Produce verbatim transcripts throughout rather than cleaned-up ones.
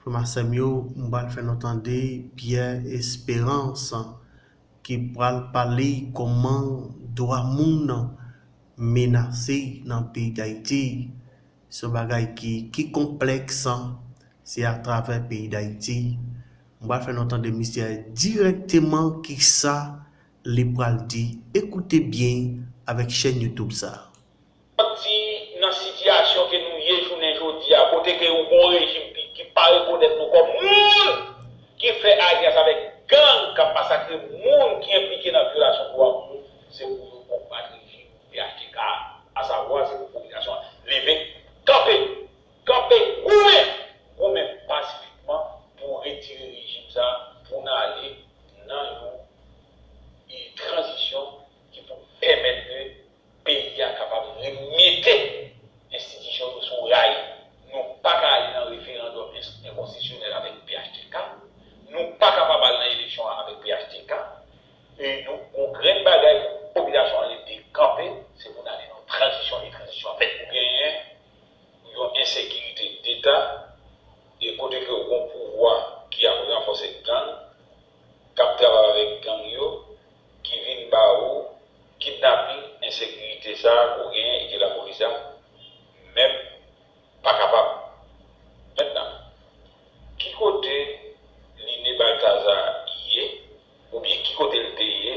Frè m ak sè m yo, m pral fè nou tande Pierre Espérance ki pral pale kòman dwa moun menase nan peyi Dayiti. Se yon bagay ki, ki konplèks, se atravè peyi Dayiti. M pral fè nou tande misye dirèkteman kisa li pral di. Ekoute byen avèk chèn YouTube sa a. Sòti nan sitiyasyon ke nou ye jounen jodi a, kote ke ou gon rejim ki, ki pa rekonèt nou kòm moun, ki fè alyans avèk gang k ap masakre moun, ki enplike nan vyolasyon dwa moun, se pou yo konbat rejim P H T K, asavwa se pou popilasyon an leve kanpe, kanpe, goumen, goumen pasifikman pou retire rejim sa, pou n ale nan yon, e, tranzisyon ki pou pèmèt ke peyi a kapab remete enstitisyon yo sou ray. Nou pa ka ale nan referandòm ens-, enkonstitisyonèl avèk P H T K. Nou pa kapab al nan eleksyon avèk P H T K. E nou, yon grenn bagay pou popilasyon an leve kanpe, se pou n ale nan tranzisyon, e tranzisyon an fèt pou genyen yon ensekirite deta, e kote ke w gon pouvwa ki ap ranfòse gang, k ap travay avèk gang yo, ki vin ba ou kidnaping, ensekirite sa a ke w genyen e ke lapolis la menm pa kapab. Mentnan, ki kote Line Balthazar ye, oubyen ki kote l te ye,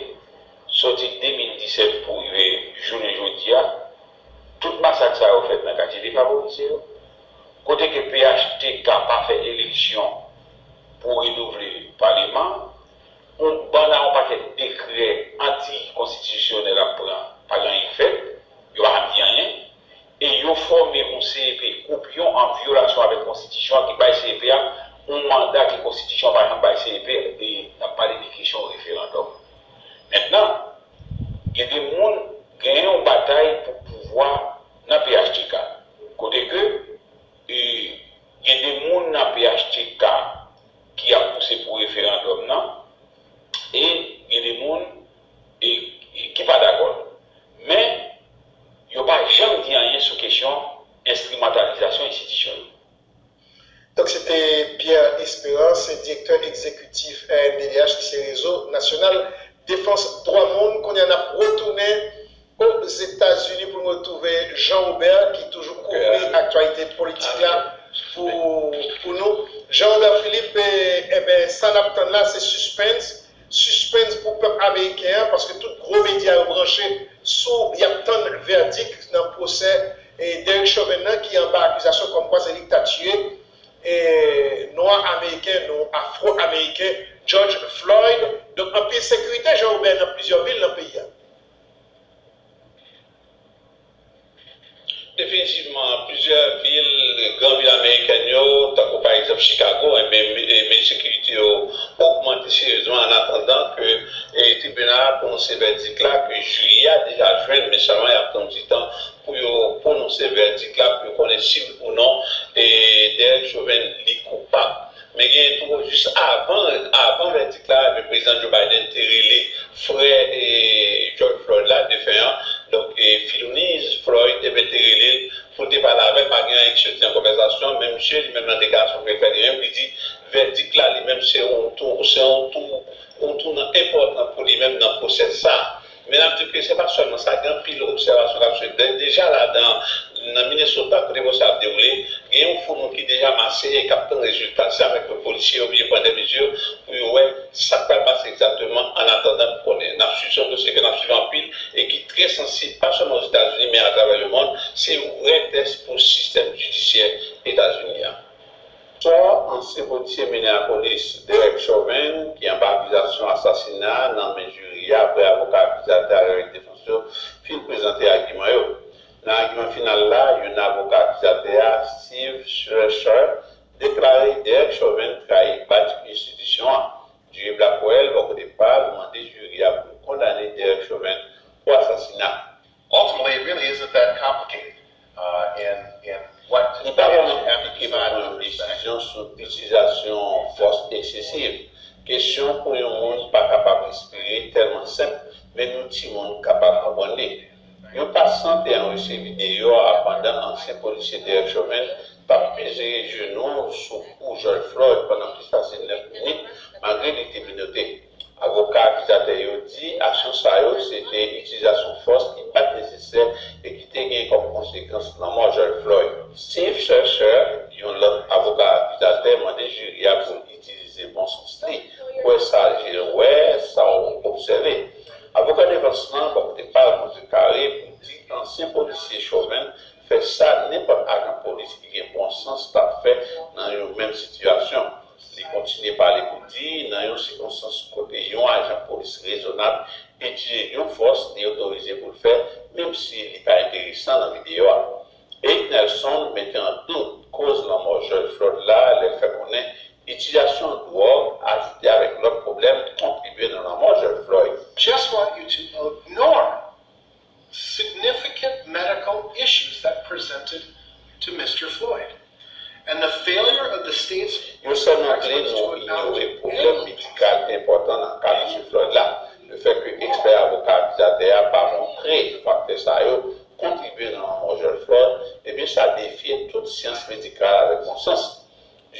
sòti de mil disèt pou rive jounen jodi a, tout masak sa yo fèt nan katye defavorize yo, kote ke P H T K pa fè eleksyon pou renouvle paleman, yon bann a yon pakèt dekrè antikonstitisyonèl ap pran, pa gen anyen k fèt, yo pa janm di anyen, e yo fòme yon C E P koupyon an vyolasyon avèk konstitisyon an ki bay C E P a yon manda ke konstitisyon an pa janm bay C E P, e n ap pale de kesyon referandòm. Mentnan, gen de moun genyen yon batay pou pouvwa nan P H T K, kote ke, e, gen de moun nan P H T K ki ap pouse pou referandòm nan, e gen de moun, e, e ki pa dakò. Men, yo pa janm di anyen sou kesyon enstrimantalizasyon enstitisyon yo. Donk, se te Pierre Espérance, direktè egzekitif R N D D H, ki se Rezo Nasyonal Defans Dwa Moun. Kounye a, n ap retounen Ozetazini pou n retwouve Jean Robert, ki toujou kouvri aktyalite politik la pou, pou nou. Jean Robert Philippe, e, enben, sa n ap tann la, se sispens. Sispens pou pèp ameriken an, paske tout gwo medya yo branche sou y ap tann vèdik nan pwosè, e, Derek Chauvin nan, ki anba akizasyon kòmkwa se li k ta tiye, e, nwa ameriken, non afwo-ameriken, George Floyd. Donk, anpil sekirite, Jean Robert, nan plizyè vil nan peyi a. Definitivman, plizyè vil, gran vil amerikèn yo, tankou pa egzanp Chicago, enben, me-, e, mezi sekirite yo ogmante seryezman annatandan ke, e, tribinal la pwononse vèdik la ke jiri a deja jwenn, men sèlman y ap tann ti tan pou yo pwononse vèdik la, pou yo konnen si wi ou non, e, Derek Chauvin li koupab. Men gen tou, jis avan, avan vèdik la, ebyen, Prezidan Joe Biden te rele frè, e, George Floyd la, defen an, donk, e, Philonise Floyd, ebyen, te rele l pou l te pale avè l, pa gen anyen ki soti nan konvèsasyon an, men misye, li menm, nan deklarasyon ke l fè li menm, li di vèdik la, li menm, se yon tou, se yon tou, yon tounant enpòtan pou li menm nan pwosè sa a. Men n ap di ke se pa sèlman sa, gen anpil obsèvasyon k ap swiv. De-, deja ladan, nan Minnesota, kote pwosè a ap dewoule, gen yon foul moun ki deja mache e k ap tann rezilta l. Se avèk polisye yo pou yo pran de mezi pou yo wè sa k pral pase egzakteman, annatandan pou konnen. N ap swiv, se yon dosye ke n ap swiv anpil e ki trè sansib, pa sèlman Ozetazini, men atravè lemonn. Se yon vrè tès pou sistèm jidisyè Etazini an. Sò ansyen polisye Minneapolis, Derek Chauvin, ki anba akizasyon asasina nan men jiri a apre avoka akizatè a avèk defans yo fin prezante agiman yo. Nan agiman final la, youn avoka akizatè a, Steve Schleicher, deklare Derek Chauvin trayi badj enstitisyon an. Jiri Blackwell, bò kote pa l, mande jiri a pou l kondane Derek Chauvin pou asasina. Ultimately, it really isn't that complicated, uh, in, in what Li pa vrèman konplike pou pran yon desizyon sou itilizasyon fòs eksesiv. Kesyon pou yon moun pa kapab respire tèlman senp, men nou timoun kapab konprann li. Yon pasan te anrejistre videyo a pandan ansyen polisye Derek Chauvin t ap peze jenou sou kou George Floyd pandan plis pase nèf minit, malgre li te menote. Avoka akizatè yo di aksyon sa yo se te itilizasyon fòs ki pa t nesesè e ki te gen kòm konsekans lanmò George Floyd. Steve Schercher, yon lòt avoka akizatè, mande jiri a pou l itilize bon sans li, kwè sa je l wè, sa w obsève. Avoka defans lan bò kote pa l kontrekare pou di ansyen polisye Chauvin fè sa nenpòt ajan polis ki gen bon sans t ap fè nan yon menm sitiyasyon. Li kontinye pale pou di, nan yon sikonstans kote yon ajan polis rezonab itilize yon fòs li otorize pou l fè, menm si li pa enteresan nan videyo a. Eric Nelson mete an dout koz lanmò George Floyd la lè l fè konnen itilizasyon dwòg ajoute avèk lòt pwoblèm kontribye nan lanmò George Floyd. Just want you to ignore significant medical issues that presented to Mister Floyd and the failure of the state's Yo sèlman vle nou inyore pwoblèm medikal enpòtan nan ka Mesye Floyd la. Lefètke ekspè avoka akizatè a pa montre faktè sa yo kontribye nan lanmò George Floyd, ebyen sa defye tout syans medikal avèk bon sans.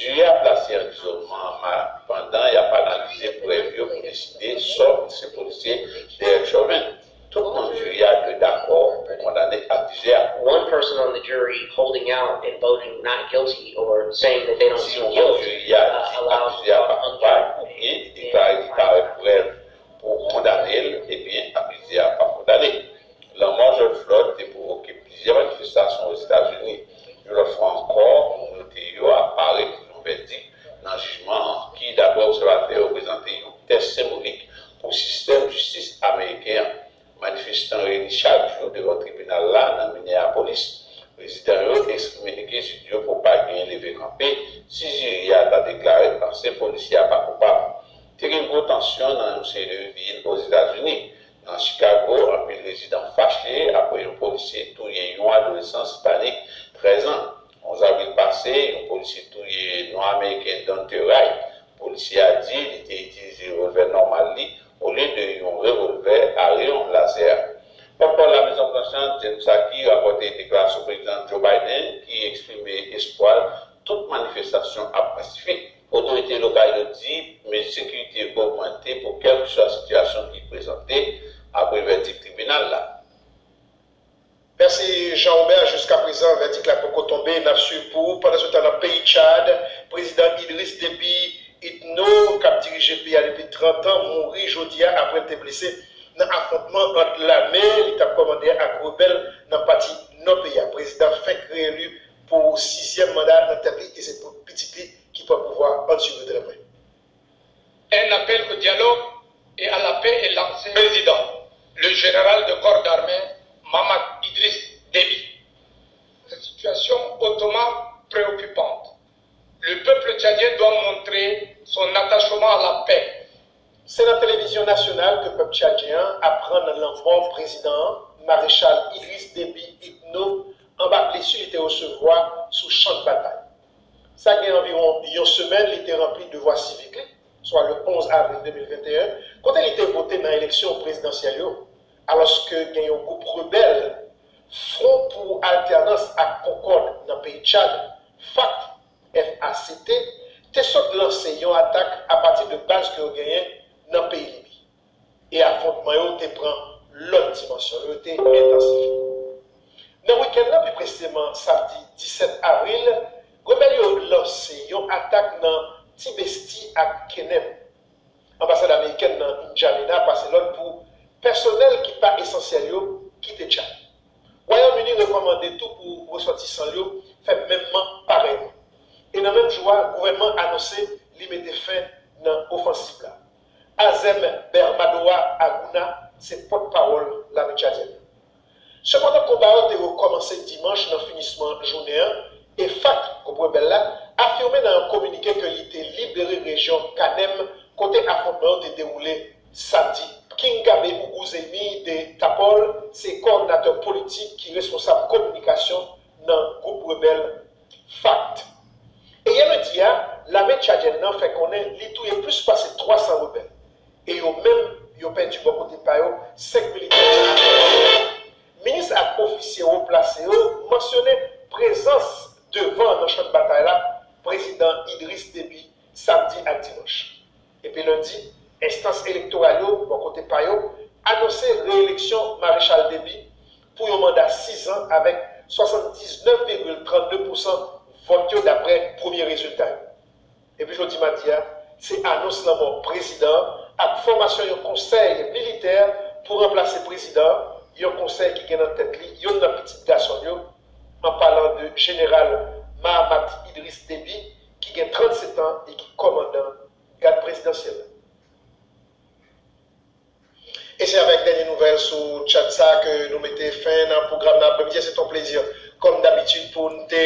Jiri a plase an izolman pandan y ap analize prèv yo pou deside sò ansyen polisye Derek Chauvin. Tout manm jiri a dwe dakò pou kondane akizè a. One person on the jury holding out and voting not guilty or saying that they don't Si see yon manm guilt jiri a uh, di allows akizè a pa koupab oubyen li deklare li parèt prèv pou kondane l, ebyen akizè a pa kondane. Lanmò George Floyd te pwovoke plizyè manifestasyon Ozetazini. Yon lòt fwa ankò, kominote yo ap pare pou yon vèdik nan jijman an, ki, daprè obsèvatè yo, reprezante yon tès senbolik pou sistèm jistis ameriken an. Manifestan reyini chak jou devan tribinal la nan Minneapolis. Rezidan yo eksprime enkyetid yo pou pa gen leve kanpe si jiri a ta deklare ansyen polisye a pa koupab. Te gen gwo tansyon nan yon seri de vil Ozetazini. Nan Chicago, anpil rezidan fache apre yon polisye touye yon adolesan ispanik trèz an. Onz avril pase, yon polisye touye nwa ameriken Daunte Wright. Polisye a di li te itilize revòlvè nòmal li olye de yon revòlvè a reyon lazè. Pòtpawòl Lamezon Blanch lan, Jen Psaki, rapòte deklarasyon Prezidan Joe Biden ki eksprime espwa l tout manifestasyon ap pasifik. Otorite lokal yo di mezi sekirite yo ogmante pou kèlkeswa sitiyasyon ki prezante apre vèdik tribinal la. Mèsi Jean Robert. Jiskaprezan, vèdik la poko tonbe. N ap swiv pou ou. Pandansetan, nan peyi Tchad, Prezidan Idriss Déby Itno, k ap dirije peyi a depi trant an, mouri jodi a apre l te blese nan afwontman ant lame li t ap kòmande a ak rebèl nan pati nò peyi a. Prezidan fenk reyeli pou sizyèm manda nan tèt li e se pitit li ki pran pouvwa an Dye vo trè mwen. Un appel au dialogue et à la paix est lancé par le président, le général de corps d'armée Mahamat Idriss Déby. Cette situation hautement préoccupante, le peuple tchadien doit montrer son attachement à la paix. Se nan televizyon nasyonal ke pèp tchadyen an aprann lanmò prezidan an, Marechal Idriss Déby Itno, anba blesi li te resevwa sou chan batay. Sa gen anviwon yon semèn li te ranpli devwa sivik li, swa le onz avril de mil venteyen, kote li te vote nan eleksyon prezidansyèl yo, alòske gen yon gwoup rebèl, Front pour Alternance ak Concorde nan peyi Tchad, FACT, F A C T, te sot lanse yon atak apati de baz ke yo genyen nan peyi Libi. E afwontman yo te pran lòt dimansyon, yo te entansifye. Nan wikenn nan, pi presizeman samdi disèt avril, rebèl yo lanse yon atak nan Tibesti ak Kenem. Anbasad amerikèn nan N'Djamena pase lòd pou pèsonèl ki pa esansyèl yo kite Tchad. Wayòm Ini rekòmande tou pou resòtisan l yo fè menm parèyman. E nan menm jou a, gouvènman anonse li mete fen nan ofansiv la. Azem Bermadoa Aguna se pòtpawòl lame tchadyèn nan. Sepandan, konba yo te rekòmanse dimanch nan finisman jounen an e FACT, gwoup rebèl la, afime nan yon kominike ke li te libere rejyon Kanem kote afwontman yo te dewoule samdi. Kingabe Uguzeni de Tapol se kowòdinatè politik ki responsab kominikasyon nan gwoup rebèl FACT. E yè lendi a, lame tchadyèn nan fè konnen li touye plis pase twa san rebèl. E yo menm, yo pèdi bò kote pa yo senk militè nan atak. Minis ak ofisye wo plase yo mansyone prezans devan nan chan batay la Prezidan Idriss Déby samdi ak dimanch. Epi lendi, enstans elektoral yo, bò kote pa yo, anonse reyeleksyon Marechal Déby pou yon manda sis an avèk swasanndiznèf vigil trannde pousan vòt yo dapre premye rezilta yo. Epi jodi madi a, se anons lanmò prezidan an ak fòmasyon yon konsèy militè pou ranplase prezidan an, yon konsèy ki gen nan tèt li yonn nan pitit gason l yo, an palan de jeneral Mahamat Idriss Déby, ki gen tranntsèt an e ki kòmandan gad prezidansyèl la. E se avèk dènye nouvèl sou chat sa ke nou mete fen nan pwogram nan aprèmidi a. Se t on plezi, kòm dabitid, pou n te